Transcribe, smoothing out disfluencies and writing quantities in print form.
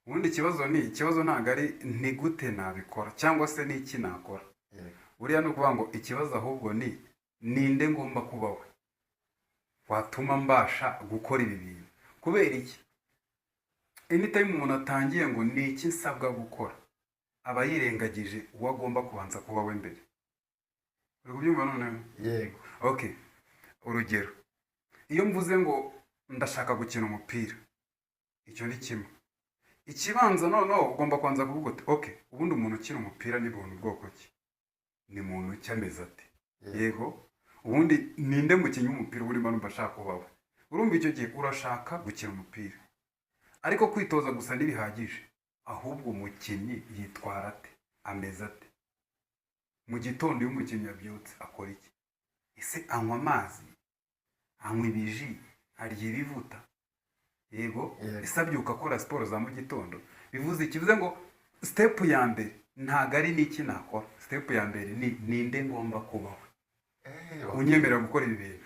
Ubundi ikibazo ni ikibazo, ntabwo ari "ni gute nabikora" cyangwa se "ni iki nakora". Buriya ni ukuvuga ngo ikibazo ahubwo ni "ninde ngomba kuba we watuma mbasha gukora ibi bintu?" Kubera iki? Anytime umuntu atangiye ngo "ni iki nsabwa gukora", aba yirengagije uwo agomba kubanza kuba we mbere. Uri kubyumva noneho? Yego. Okay, urugero, iyo mvuze ngo ndashaka gukina umupira, icyo ni kimwe. Ikibanza noneho ugomba kubanza kuvuga uti: "Okay, ubundi umuntu ukina umupira ni buntu bwoko ki? Ni muntu ki? Ameze ate?" Yego, ubundi ninde mukinnyi w'umupira ubundi mba numva ashaka kuba we? Urumva icyo gihe urashaka gukina umupira, ariko kwitoza gusa ntibihagije. Ahubwo umukinnyi yitwara ate? Ameze ate? Mu gitondo iyo umukinnyi abyutse akora iki? Ese anywa amazi, anywa ibiji, arya ibivuta? Yego. Yego. Ese abyuka akora siporo za mu gitondo? Bivuze iki? Bivuze ngo step ya mbere ntabwo ari "n'iki nakora". Step ya mbere ni "ninde ngomba kubaho unyemerera gukora ibi bintu?"